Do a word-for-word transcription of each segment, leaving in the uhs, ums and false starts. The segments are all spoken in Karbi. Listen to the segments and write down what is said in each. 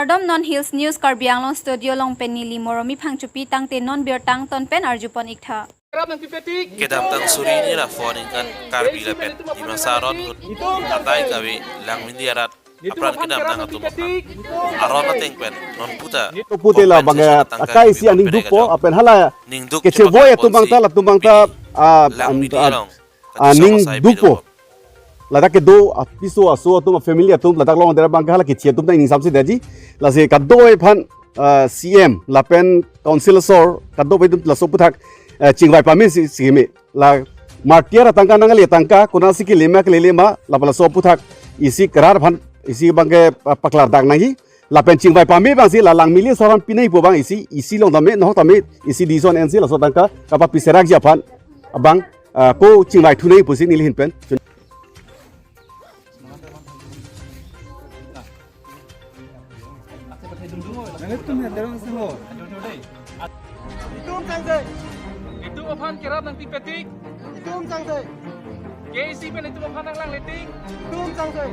Kardom, non Hills News Karbi Anglong studio along pen neli Moromi Phangchopi, tangte non birta angton pen arjupon iktha. Kedamtang suri hini ra pho aningkan Karbi lapen Dimasa aron ahut atai kave Langmili arat apran kedam nang atum aphan aron ateng pen non puta Pute la bangke akai si aning dukpo, apen hala ningduk kechevoi atum bangta, latum bangta, ah, Langmili ah, along ah, aning dukpo. Ladak kedo apiso aso atum, family atum ladak long dera bangke hala kechi atum ta ining samsi daji. Lasi kadokave aphan, ah, C M lapen council asor kadokave atum laso aputhak, eh, chingvai pame si, si me. La martyr atangka nangkali atangka, konatsi kelema kelele ma, lapen laso aputhak isi kerar aphan isi bangke, ah, paklardak nangji. Lapen chingvai pame abang si la Langmili asor aphan pinangji pu abang isi, isi along tame, nohok tame, isi decision ensi laso atangka kapapiserakji aphan abang, ah, ko chingvai thu nangji pusi neli ahin pen. Itum changse. Itum aphan kerap nangpipetik. Itum changse. K A C pen itum aphan nanglangletik. Itum changse.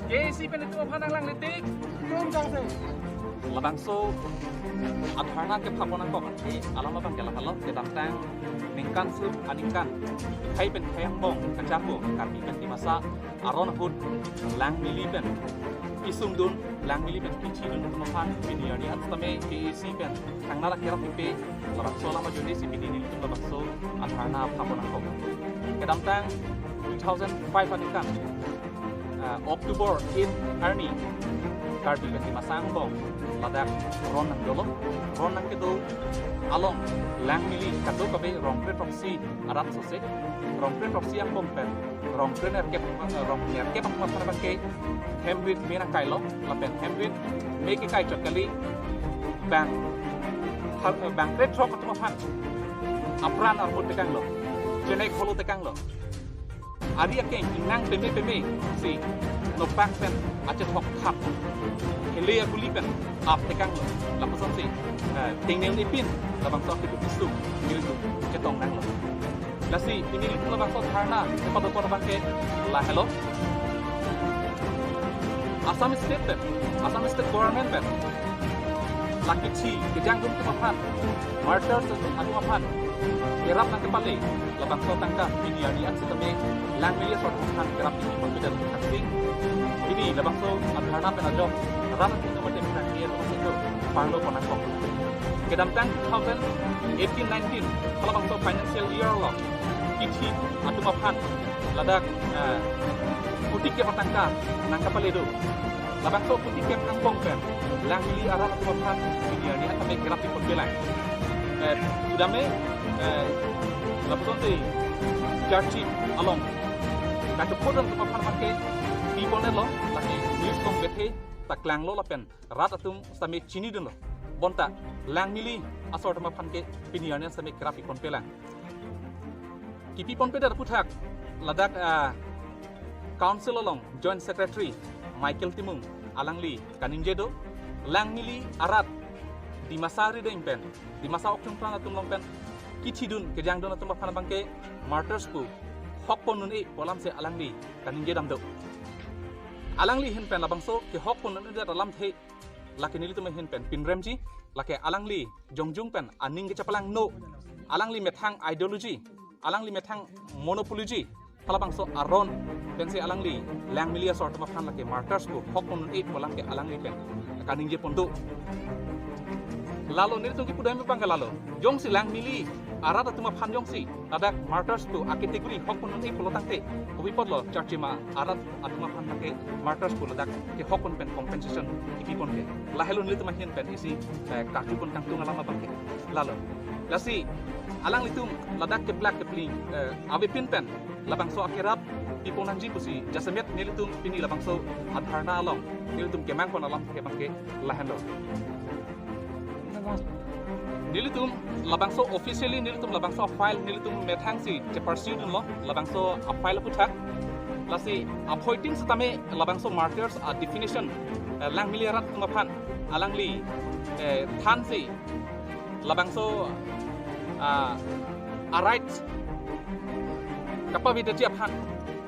K A C pen itum aphan nanglangletik. Itum changse. Labangso adharna kepha pon nangkok alam abang ke lahelo, kedamtang ningkan sup aningkan, khei pen khei angbong kachapo Karbi pen Dimasa aron ahut Langmili pen isungdun, Langmili pen kichidun atum aphan pini arni an sitame K A C pen thangnat akerap pipe, labangso alam ajoine si pini nelitum labangso adharna pha pon nangkok. Kedamtang two thousand five aningkan, ah, October eight arni Karbi pen Dimasa angbong ladak ron nangdolo, ron nangkedo along Langmili kadokave rong kre throksi arat sose, rong kre throksi angbong pen rong kre nerkep, eh, rong nerkep angbong pen abangke hemrit me nangkailo, lapen hemrit me kekai chot kali, bang, eh, bang kre throk atum aphan apran armut tekanglo, chenek holo tekanglo. Ari akeng ingnang peme peme si nopak pen achethok thap, hele akuli pen ap tekanglo, lapuson si, eh, tengneng ipin labangso akitip isu nelitum chetong nanglo. Lasi pini nelitum labangso dharna kepadopon abangke lahelo. Assam State pen, Assam State Government pen la kithi kejangdun atum aphan, martyrs atum aphan kerap nangkepale labangso atangka pini arni an sitame Langmili asor atum aphan kerap nangkepale. Aksi pini labangso adharna pen ajok ran atum aphan kerap nangkepale, labangso atum panglo pon nangkok. Kedamtang two thousand eighteen nineteen halabangso financial year along kithi atum aphan ladak, eh, kuti kep atangka nangkepale do. Labangso kuti kep angbong pen Langmili arat atum aphan pini arni an tame kerap pipon pelang. Eh, sudame, eh, lapuson si charchi along kachepodon atum aphan abangke piponlo, lake news along bethe ta klanglo lapen rat atum sitame chinidunlo. Bonta Langmili asor atum aphan ke pini arni an sitame kerap pipon pelang. Kipi ponpedet aputhak ladak, ah, council along Joint Secretary Michael Timung alangli kaningje do, Langmili arat Dimasa rideng pen, Dimasa okchungpran atum along pen kichidun kejangdun atum aphan abangke martyrs pu hok pon un-e pu alam si alangli kaningje dam do. Alangli ahin pen labangso kehok pon un-edet alamthe lake nelitum ahin pen pinremji, lake alangli jongjung pen aning kechepalangno, alangli methang ideology, alangli methang monopoly ji halabangso aron pensi alangli Langmili asor atum aphan lake martyrs pu hok pon un-e pu alam ke alangli pen kaningje pon do. Lalo nelitum kipu dam abangke lalo, jongsi Langmili arat atum aphan jongsi ladak martyrs pu a-category hok pon un-e pulo tangte, kopi apotlo charchi ma arat atum aphan lake martyrs pu ladak kehok pon pen compensation kipi pon ke. Lahelo nelitum ahin pen isi, eh, karju pon kangtung alam abangke. Lalo, lasi alanglitum ladak keplak kepling, eh, avepin pen labangso akerap pipon nangji pusi jasemet nelitum pini labangso adharna along nelitum kemang pon alam ke abangke lahenlo. Nelitum labangso officially nelitum labangso file nelitum methang si chepursue dunlo labangso a-file aputhak. Lasi aphoitin setame labangso martyrs a-definition, eh, Langmili arat atum aphan alangli, eh, thansi labangso, ah, a-rights kapavedetji aphan,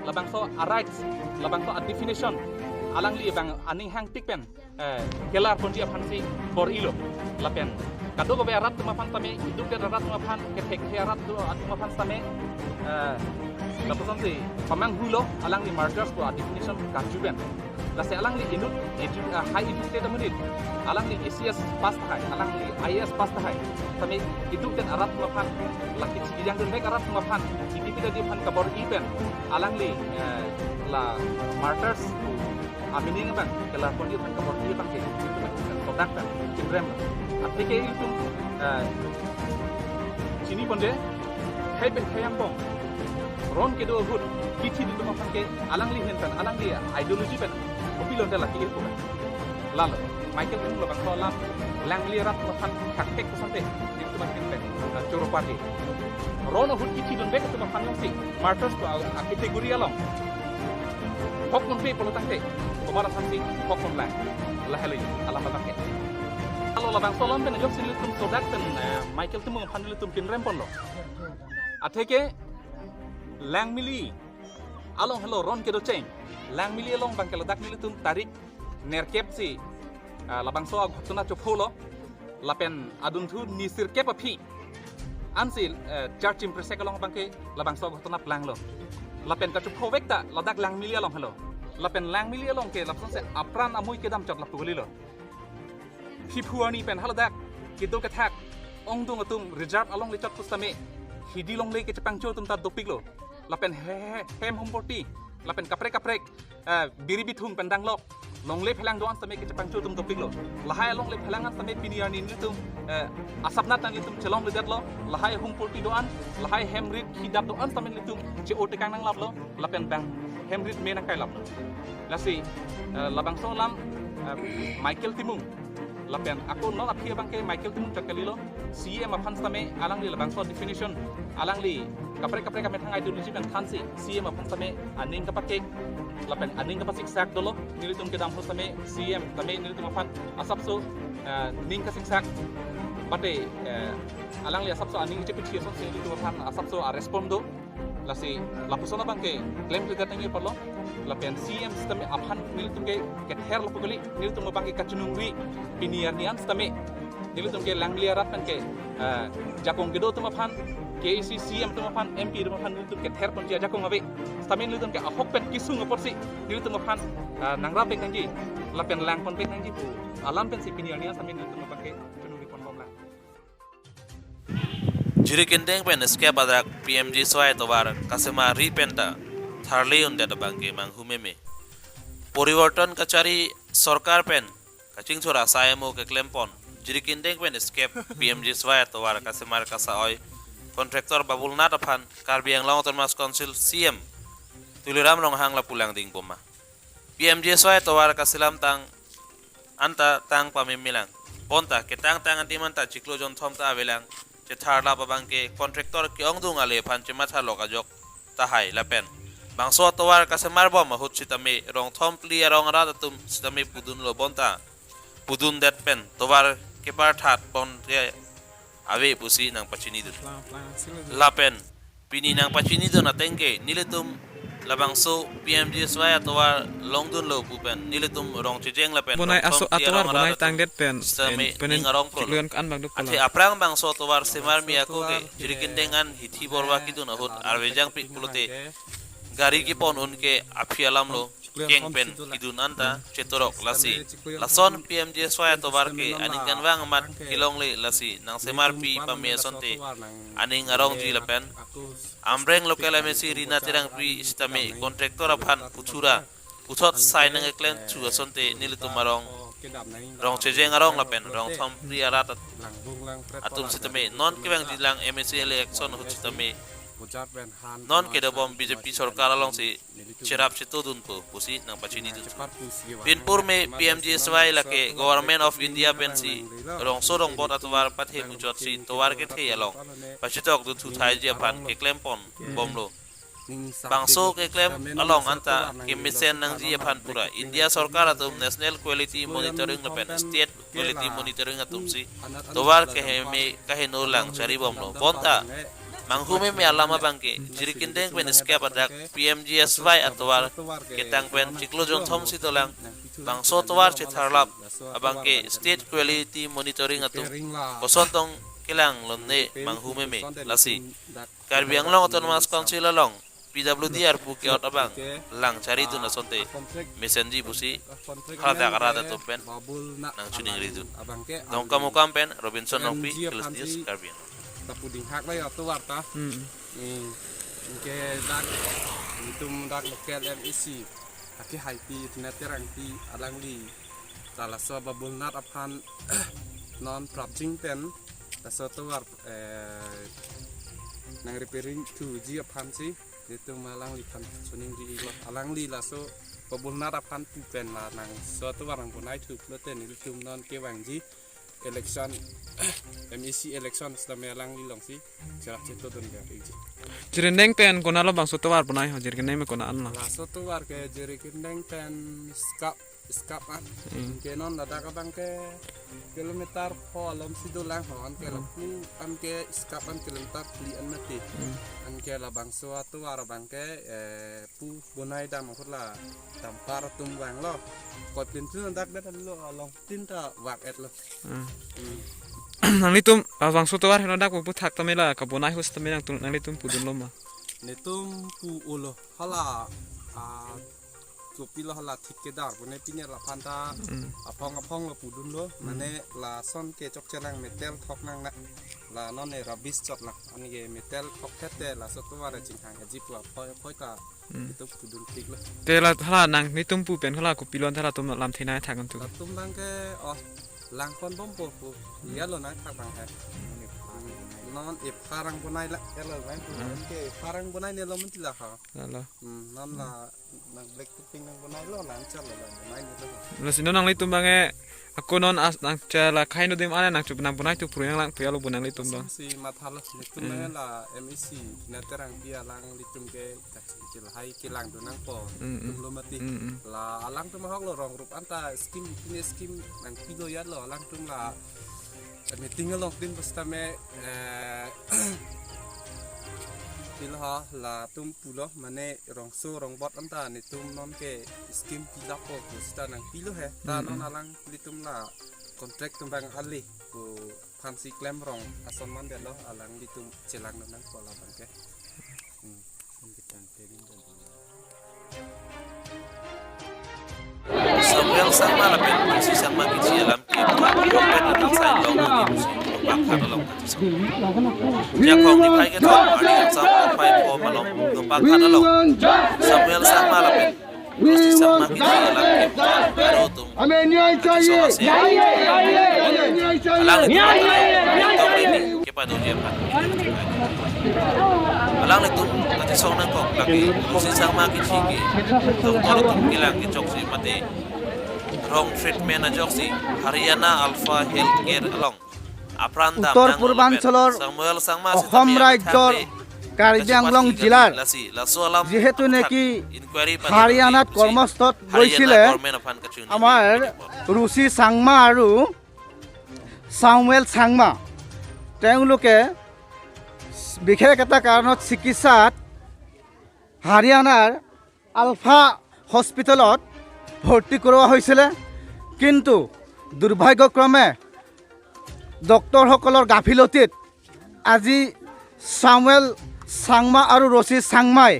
labangso a-rights, labangso a-definition alangli abang aning hangtik pen, eh, kelar ponji aphansi bor-ilo. Lapen kadokave arat atum aphan tame, idukdet arat atum aphan, kethek the arat atum aphan tame, eh, lapuson si pamanghulo, alangli martyrs pu a-definition karju pen. Lasi alangli inut edu-, ah, high educated amonit, alangli A C S pass tahai, alangli I A S pass tahai, tame idukdet arat atum aphan, lake chikijang dunvek arat atum aphan, kidipidadi aphan kabor-i pen, alangli, eh, la martyrs pu a-meaning abang kelar ponji aphan kabor-i abangke, sodak pen chingrem. Atheke ilitum, eh, chini ponde, khei pen khei angbong, ron kedo ahut kithi atum aphan ke alangli ahin pen, alangli ideology pen, kopilo ante lake irko pen. Lalo, Michael Timung labangso alam, Langmili arat atum aphan khakpek pusonte, ilitum ahin pen, eh, choro party. Ron ahut kithi dunvek atum aphan jongsi martyrs pu a-category along hok ponpe pulo tangte, komat aphansi hok ponlang? Lahelo alam abangke. Lalo labangso alam pen ajoksi nelitum sodak pen, eh, Michael Timung aphan nelitum chingrem ponlo. Atheke Langmili along helo ron kedo cheng. Langmili along abangke ladak nelitum tarik nerkep si, ah, labangso aghotona chopholo. Lapen adunthu ni sirkep aphi ansi, eh, Church Impresek along abangke labangso aghotona planglo. Lapen kachophovek ta ladak Langmili along helo. Lapen Langmili along ke lapusonsi apran amui kedam chot lapu kalilo. Phiphu arni pen haladak kedo kethak ongdung atum reserve alongle chot pusitame hidi longle kechepangcho atum ta dopiklo. Lapen he, he, he, hem humporti, lapen kaprek kaprek, eh, biri bithung pen danglok longle phelang do-an sitame kechepangcho atum dopiklo. Lahai alongle phelang an sitame pini arni nelitum, eh, asapnat nanglitum chelongledetlo. Lahai humporti do-an, lahai hem rit hidap do-an sitame nelitum che-o tekang nanglaplo, lapen bang hem rit me nangkailaplo. Lasi, eh, labangso alam, eh, Michael Timung. Lapen ako non aphi abangke Michael Timung chot kalilo, C M aphan sitame alangli labangso definition, alangli kaprek kaprek amethang ideology pen thansi C M aphan sitame aning kapakek, lapen aning kapasiksak dolo, nelitum kedam ho sitame C M tame nelitum aphan asapso, eh, ning kasiksak, mate, eh, alangli asapso aning chepethi asonsi nelitum aphan asapso a-respond do. Lasi lapuson abangke klemkledet nangji pulo. Lapen C M sitame aphan nelitum ke kether lapu kali, nelitum abangke kachiningri, pini arni an sitame nelitum ke Langmili arat pen ke, eh, jakong kedo atum aphan, K A C C M atum aphan, M P atum aphan nelitum kether ponji ajakong ave. Sitame nelitum ke ahok pen kesung apotsi nelitum aphan, eh, nangrap vek nangji, lapen lang pon vek nangji pu alam pensi pini arni an sitame nelitum abangke chiningri ponbomlang. Jirikindeng pen skep adak P M G S Y atovar kasemar ri pen ta tharle undet abangke manghu meme. Poriborton kachari sorkar pen kachingthur asai amo keklem pon Jirikindeng pen skep P M G S Y atovar kasemar kasa-oi contractor Babul Nath aphan Karbi Anglong Autonomous Council C M Tuliram Ronghang lapu langding bom ma. P M G S Y atovar kaselam tang anta tang pameme lang. Bonta ketang tang anti manta chiklo jonthom ta avelang. Chetharlap abangke contractor ke-ongdung ale aphan chemathalok ajok tahai lapen bangso atovar kasemar bom ahut sitame rong thom phli arong arat atum sitame pudunlo, bonta pudundet pen tovar keparthat pon ke ave pusi nangpachinidun. Lapen pini nangpachinidun ateng ke nelitum labangso P M G S Y atovar longdunlo pu pen nelitum rong chejeng lapen bonai rong aso thom phli atovar arong bonai arat atum tangdet pen sitame en penen ning arong prolo. Chikloyan kan bang do. Athe pula aphrang bangso atovar semar mi ako ke Jirikindeng an hithi borwa kidun ahut arve jangpi pulote gari kepon un ke aphi alamlo, keng pen kidun anta chetorok. Lasi lason P M G S Y atovar ke aning kanvang amat kelongle, lasi nangsemarpi pame asonte aning arongji lapen Amreng local M A C Rina Terangpi sitame contractor aphan puthura puthot sai nangkeklem thu asonte nelitum arong rong chejeng arong lapen rong thom phli arat at-, atum sitame non kevangjilang M A C election ahut sitame non kedobom B J P sorkar alongsi cherap chetodunpo pusi nangpachinidun. Pinpur me P M G S Y lake Government of India pensi rongso rongbot atovar pathe muchotsi tovar kethe along pachitokdun thu thaiji aphan keklem pon bomlo. Bangso keklem along anta kemesen nangji aphan pura India sorkar atum National Quality Monitoring lapen State Quality Monitoring atumsi tovar keheme kaheno lang chari bomlo. Bonta manghu meme alam abangke Jirikindeng pen Skep adak P M G S Y atovar ketang pen chiklo jonthom si dolang. Bangso tovar chetharlap abangke State Quality Monitoring atum koson tong kelang lonne manghu meme. Lasi Karbi Anglong Autonomous Council along P W D arpu ke-ot abang lang charidun asonte mesenji pusi hadak arat atum pen nangchiningridun. Dongkamukam pen Robinson Rongpi, Hill News, Karbi Anglong. Tapuding hak lai atovar ta. Hmm. Hmm. Anke dak, itum dak local M A C, aki Haipi, Tina Terangpi, alangli ta laso Babulnath aphan non prapjin pen laso tovar, eh, nang repairing thuji aphansi itum alangliphan chiningri-iklo. Alangli laso Babulnath aphan pu pen la nangso tovar nang bonai thu pulote nelitum non kevangji election, M A C election sitame alangli alongsi cherak chetodun ke iji. Jirikindeng pen konatlo bangso tovar bonai ho, Jirikindeng pen konat anlo? Laso tovar ke Jirikindeng pen Skep, Skep an. Hmm. Anke non ladak abangke kilometer pho alom si dolang ho, anke Hmm. lapu anke Skep an kilometer phli an mati. Hmm. Anke labangso atovar abangke, eh, pu bonai dam ahut la dampar atum vanglo. Koiplin tu dak dak lo along tin ta vak-etlo. Hmm. Hmm. Nanglitum, ah, bangso tovar heno dak pu thak tame la kabonai ahut tame nangtum, nanglitum pudunlo ma? Netum pu-olo hala, ah, kopilo hala thik kedar pune pine laphan ta Hmm. aphong aphong lo pudunlo, Hmm. mane lason ke chokche nang metel thok nang na, la non e rubbish chot lang, anke metel thok thette laso tovar chinghang aji pu aphoi aphoi ta Hmm. itum pudun thiklo. Te la hala nanglitum pu pen hala kopilo hala atum lam thenei thak antu. Latum abangke, oh, lang ponbompo pu. Iya lo nangthak abang he. Non epharang bonai la, elo abang pu. Hmm. Anke epharang bonai nelo menti la ha. Lalo. Hmm, non la nang black topping nang bonailo, nang chal la bonainelo. Lasi non nanglitum abangke ako non as nang chal la khai no dem ane nangchup nang bonai thu phrui nanglang puyalo bo nanglitum abang. Lason si mathalo, netum Hmm. abangke la M A C Tina Terangpi alanglitum ke kachingkil hai kelangdun nangpo. Hmm, hmm. Tumlo mati. Hmm, hmm. La alangtum ahok lo rong rup anta scheme, pine scheme nangpilo ya lo alangtum la meeting along tin basta me, eh, pilo ha latum pulo mane rongso rongbot anta netum non ke scheme pilakpo pu sita nangpilo he. Ta Hmm, non hmm. alanglitum la contract atum abang ale pu aphansi klemrong ason mandetlo, alanglitum chelangdun nangpo labangke. Hmm. Samuel Sangma lapen Rosi Sangma kechi alam ke Ropen Adal Sai Long Nungi pusi Nongpakhat along kachisong. Jakong niphai kethom arni kangsam phai pho malom Nongpakhat along Samuel Sangma lapen Rosi Sangma kechi alam ke aro atum Ame nyai chahiye. Kachisong ase. Nyai, nyai, nyai, nyai. Ame nyai chahiye. Alanglitum, nyai, nyai, nyai, nyai, nyai. Tongri ni kepadoji aphan. Alanglitum kachisong nangkok lake Rosi Sangma kechi ke doktor atum kelang kechoksi mate wrong treatment ajoksi Haryana Alpha Healthcare along apran dam Uttor nang Purbanchal lapen Samuel Sangma Ahom sitame Rajyor amethang Karbi Anglong kachepasi jilar kali lasi, laso alam jihetu aputhak neki inquiry pada Haryanat kali kachun kostot Haryana goisile, government aphan kachun amar report. Rosi Sangma aru Samuel Sangma, তেওঁলোকে বিশেষ এটা কাৰণত চিকিৎসাত হাৰিয়ানাৰ আলফা হস্পিটেলত ভৰ্তি কৰোৱা হৈছিলে, কিন্তু দুৰ্ভাগ্যক্ৰমে ডক্টৰসকলৰ গাফিলতিত আজি চামুৱেল চাংমা আৰু ৰচি চাংমাই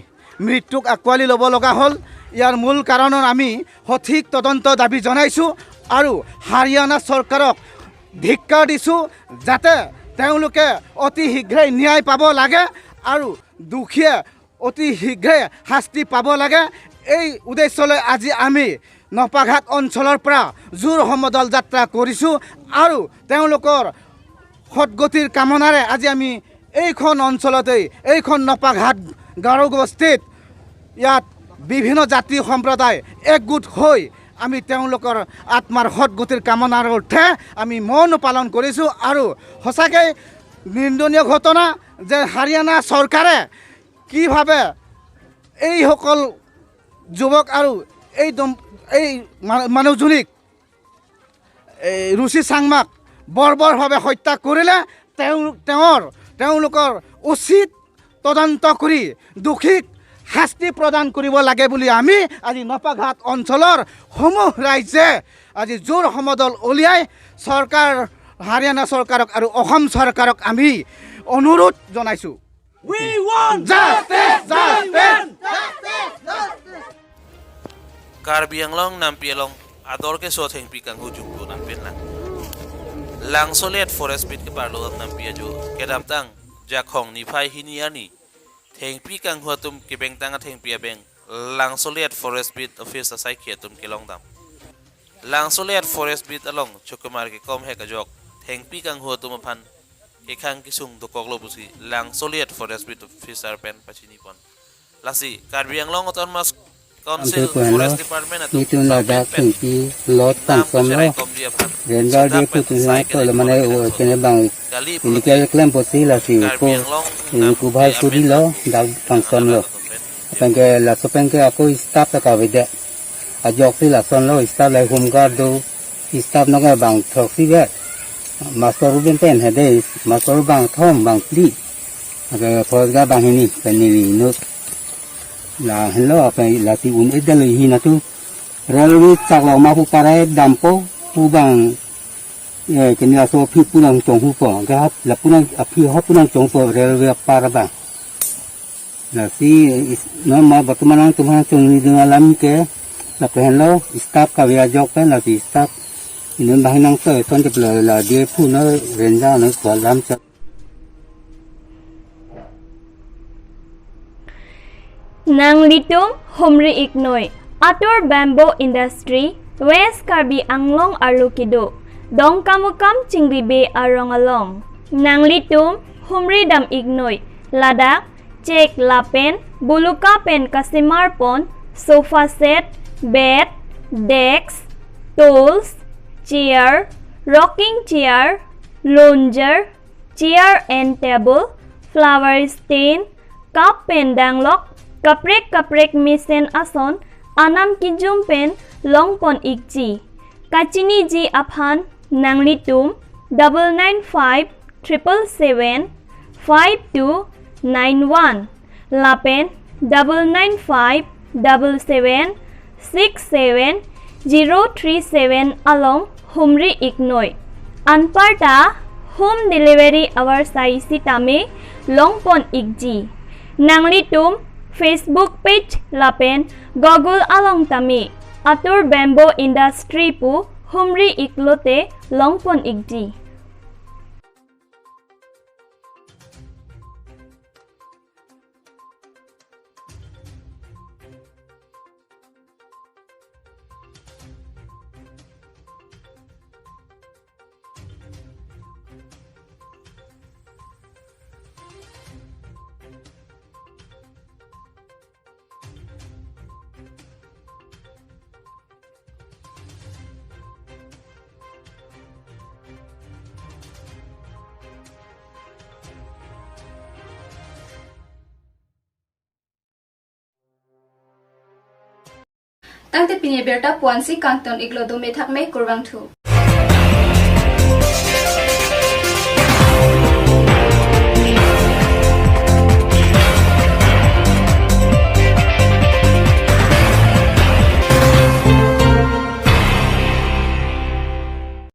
মৃত্যুক আঁকোৱালি ল'ব লগা হ'ল। ইয়াৰ মূল কাৰণত আমি সঠিক তদন্ত দাবী জনাইছোঁ আৰু হাৰিয়ানা চৰকাৰক ধিক্কাৰ দিছোঁ, যাতে তেওঁলোকে অতি শীঘ্ৰেই ন্যায় পাব লাগে আৰু দোষীয়ে অতি শীঘ্ৰে শাস্তি পাব লাগে। এই উদ্দেশ্যলৈ আজি আমি নপাঘাট অঞ্চলৰ পৰা জোৰ সমদল যাত্ৰা কৰিছোঁ আৰু তেওঁলোকৰ সদগতিৰ কামনাৰে আজি আমি এইখন অঞ্চলতেই, এইখন নপাঘাট গাৰো বস্তিত ইয়াত বিভিন্ন জাতি সম্প্ৰদায় একগোট হৈ আমি তেওঁলোকৰ আত্মাৰ সদগতিৰ কামনাৰ অৰ্থে আমি মৌন পালন কৰিছোঁ। আৰু সঁচাকৈ নিন্দনীয় ঘটনা যে হাৰিয়ানা চৰকাৰে কিভাৱে এইসকল যুৱক আৰু এই দম-, এই মা-, মানুহজনীক, এই ৰুচি চাংমাক বৰ্বৰভাৱে হত্যা কৰিলে, তেওঁ, তেওঁৰ তেওঁলোকৰ উচিত তদন্ত কৰি দোষীক শাস্তি প্ৰদান কৰিব লাগে বুলি আমি আজি নপাঘাট অঞ্চলৰ সমূহ ৰাইজে আজি জোৰ সমদল উলিয়াই চৰকাৰ, হাৰিয়ানা চৰকাৰক আৰু অসম চৰকাৰক আমি অনুৰোধ জনাইছো। We want justice, justice. Karbi Anglong nampi along ador keso thengpi kanghu jumpu nampin lang. Langsolet Forest Beat keparlo nampi ajo kedamtang Jakhong niphai hini arni thengpi kanghu atum kebengtang athengpi abeng Langsolet Forest Beat Office asaikhi atum kelongdam. Langsolet Forest Beat along chukumar kekom hek ajok thengpi kanghu atum aphan kekhang kesung dokoklo pusi Langsolet Forest Beat Officer pen pachinipon. Lasi Karbi Anglong Autonomous Council Amtui kuhan lo, Forest Department atum nitum ladak pen thengpi lot nam pangsomlo. Cherai komji aphan Ren bar sudam dia pen putu sai lang to kali lo mane pon o kali chene bang pon kali illegal pon claim posi lasi Karbi ko Anglong ini nam kubhal K M suri N lo, dak pangsomlo. Atum pen. Penke laso penke ako staff ta kavedet. Ajok si lasonlo, staff lahai home guard do, staff nonke bang throksi vet. Master pen pen hede, master bang thom bang phli. Ake forest guard bang hini, pen neli inut. Lahenlo, ape lasi un-edetlo hini atu. Railway chak lo ma pu parai dampo, pu bang, eh, kini laso aphi pu nangchonghupo. Ke hap, lapu nang, aphi hap pu nangchongpo, railway apar bang. Lasi is-, non ma batu manang tum hang chongni ding alam ke lapen lo staff kave ajok pen lasi staff inut bang nangtoi ton ke pela la dia pu no renja no kualam cha. Nanglitum humri iknoi, Atur Bamboo Industry, West Karbi Anglong arlo kedo, Dongkamukam Chingribe arong along. Nanglitum humri dam iknoi, ladak chek lapen buluka pen kasemar pon sofa set, bed, desk, stools, chair, rocking chair, lounger, chair and table, flower stand, cup pen danglok, kaprek kaprek mesen ason anam kejum pen longpon ikji. Kachiniji aphan nanglitum double nine five triple seven five two nine one lapen double nine five double seven six seven zero three seven along humri iknoi. Anparta home delivery avarsai sitame longpon ikji. Nanglitum Facebook page lapen Google along tame Atur Bamboo Industry pu humri iklote longpon ikji. Tangte pini abirta puansi kangton iklo, dome thakme, kurvangthu.